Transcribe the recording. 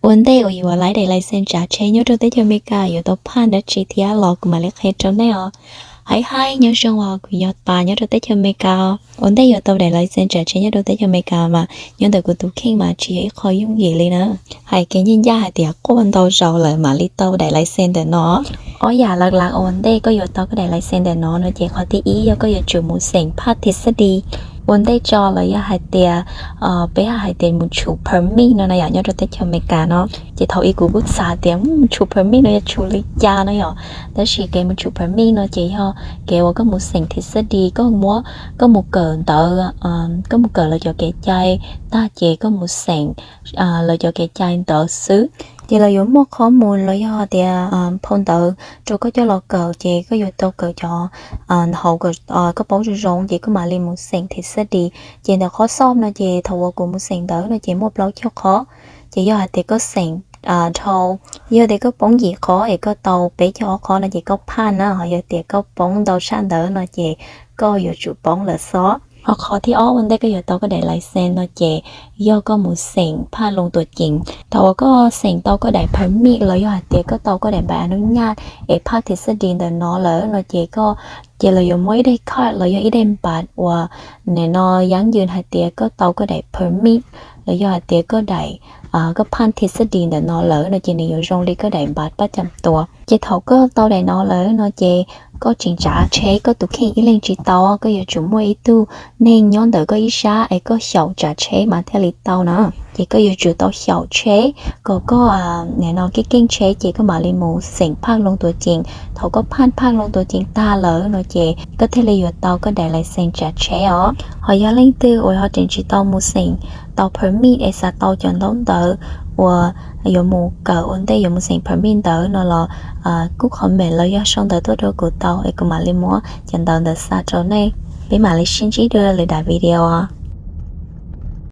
Ua ntej uas yuav laib daim license tsav tsheb nyob rau teb chaws Amelikas yuav tau phaj dab tsi thiab los kuv mam li qhia rau nej os. Hais hais nyob zoo os, kuv yog Pas nyob rau teb chaws Amelikas. Ua ntej yuav tau daim license tsav tsheb nyob rau teb chaws Amelikas mas nyob ntawm kuv tus kheej mas tsis yog ib qho yooj yim li na. Hais kev ncaj ncaj hais tias quaj ntau zaus lawm mam li tau daim license ntawm no. Ob yam lawv lam ua ntej koj yuav tau koj daim license ntawm no no ces qhov thib ib yog koj yuav tsum mus xeem phaj thij xab dis ua ntej tso los yog hais tias peb hais tias mus tshum permit no na yom, nyob rau teb chaws Amelikas no. Ces thaum ub kuv kuj xav tias mus tshum permit no yog tshum li cas no yom, tab sis kev mus tshum permit no ces yog kev uas koj mus xeem thij xab dis, koj muab, koj mus kawm ntawv, koj mus kawm lawv cov kev cai tag ces koj mus xeem lawv cov kev cai ntawd xwb. Ces lawv yuav muaj qhov mus los yog tias phau ntawv rau koj coj los kawm, ces koj yuav tau kawm cov hauv, koj paub zoo zoo ces koj mam li mus xeem thij xab dis. Ces ntawm qhov xoj no ces thaum uas kuv mus xeem ntawv no ces muaj plaub caug qhov. Ces yog hais tias koj xeem dhau, yog tias koj poob yim qhov es koj tau peb caug ob qhov no ces koj phaj na, ho yog tias koj poob ntau tshaj ntawd no ces koj yuav tsum poob lawm xwb. Ho qhov thib ob ua ntej koj yuav tau koj daim license no ces yog koj mus xeem phaj loo tuam ceem. Thaum uas koj xeem tau koj daim permit los yog hais tias koj tau koj daim npav nub nyaj es phaj thij xab dis ntawm no lawm no ces koj, ces lawv yuav muab ib daim card los yog ib daim npav uas nim no yab yws hais tias koj tau koj daim permit los yog hais tias koj daim, koj phaj thij xab dis ntawm no lawm no ces nws yuav zoo li koj daim npav pab cam tua. Ces thaum koj tau daim no lawm no ces koj tseem tsav tsheb koj tus kheej ib leeg tsis tau, koj yuav tsum muaj ib tug neeg nyob ntawm koj ib sab es koj xyaum tsav tsheb mas thiaj li tau na. Ces koj yuav tsum tau xyaum tsheb kom koj nim no keej keej tsheb ces koj mam li mus xeem phaj loo tuam ceem. Thaum koj phaj phaj loo tuam ceem tag lawm no ces koj thiaj li yuav tau koj daim license tsav tsheb os. Ho yog leej twg uas ho tseem tsis tau mus xeem tau permit es xav tau cov ntaub ntawv uas yuav mus kawm ua ntej yuav mus xeem permit ntawd no los kuj comment los yog sau ntawv tuaj rau kuv tau es kuv mam li muab cov ntawv ntawd xa rau nej. Peb mam li sib ntsib dua lwm daim video.